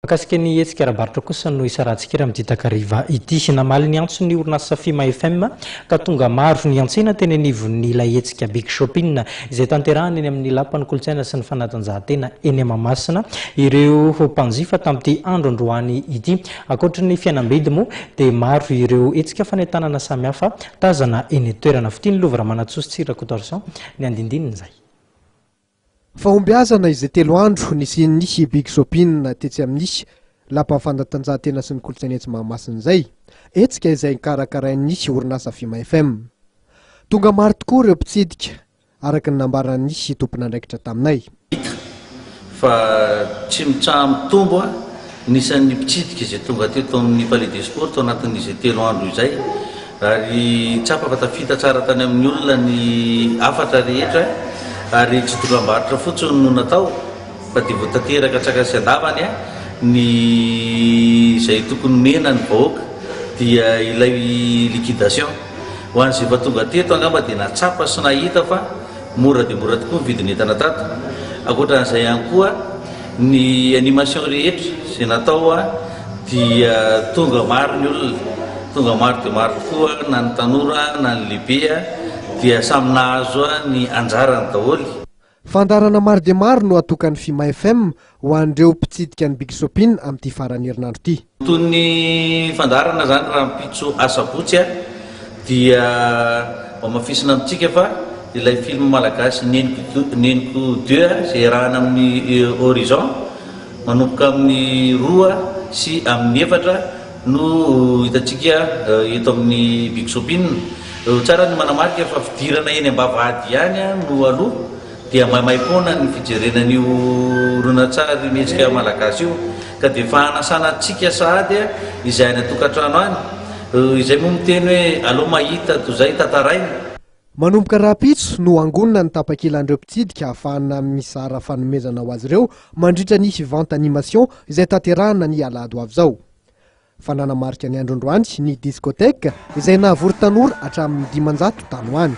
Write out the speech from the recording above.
Mikasika ny hetsika ara-barotra kosa no isarahantsika ery amin'ity takariva ity. Namaly ny antso ny orinasa Fima FM ka tonga maro niantsena teny anivon'ilay hetsika Big Shopping izay tanterahina eny amin'ny Lapan'ny Kolontsaina sy ny Fanatanjahantena eny Mahamasina ireo mpanjifa tamin'ity andro androany ity. Ankoatry ny fihenam-bidy moa dia maro ireo hetsika fanentanana samihafa tazana eny an-toerana. Fitia ny Lova Ramanantsoa sy Tsiry Rakotoarison ny andindininy izay. Fahombiazana izay telo andro nisian'ny Big Shopping tetsy amin'ny Lapan'ny Fanatanjahantena sy ny Kolontsaina etsy Mahamasina izay, hetsika izay karakarain'ny orinasa Fima FM. Tonga maro tokoa ireo mpitsidika, araka ny nambaran'ny tompon'andraikitra taminay. Hita fa tsy mitsaha-mitombo ny isan'ny mpitsidika izay tonga teto amin'ny Palais des Sports tao anatin'izay telo andro izay ary tsapa fa tafita tsara tany amin'ny olona ny hafatra rehetra ary tsy dokam-barotra fotsiny no natao fa dia voatanteraka antsakany sy andavany ny izay tokony nomena ny vahoaka dia ilay liquidation. Ho an'izay efa tonga teto angamba dia nahatsapa sy nahita fa mora dia mora tokoa ny vidin'entana tato. Ankoatra an'izay ihany koa ny animation rehetra izay natao dia tonga maro ny olona, tonga maro dia maro tokoa na ny tanora na ny lehibe dia samy nahazo ny anjarany daholo. Fandaharana maro dia maro no atokan'ny Fima FM ho an'ireo mpitsidika ny Big Shopping amin'ity faran'ny herinandro ity. Toy ny fandaharana izany rahampitso asabotsy dia hamafisina amintsika fa ilay film malagasy Neniko Neniko deux izay iarahana amin'ny Horizon manomboka amin'ny roa sy amin'ny efatra no hitantsika eto amin'ny Big Shopping. Tsara ny manamarika fa fidirana eny am-bavahady ihany no aloha dia maimaimpoana ny fijerena an'io horonantsary mihetsika malagasy io ka dia efa hanasana antsika sahady izay any an-tokantrano any izay moa miteny hoe aleo mahita toy izay tantaraina. Manomboka rahampitso no hangonina ny tapakilan'ireo mpitsidika ahafahana mizara fanomezana ho azy ireo mandritra ny vente animation izay tanterahana ny alahady ho avy izao. Fa nanamarika ny andro androany ny discothèque izay nahavory tanora hatramin'ny 500 tany ho any.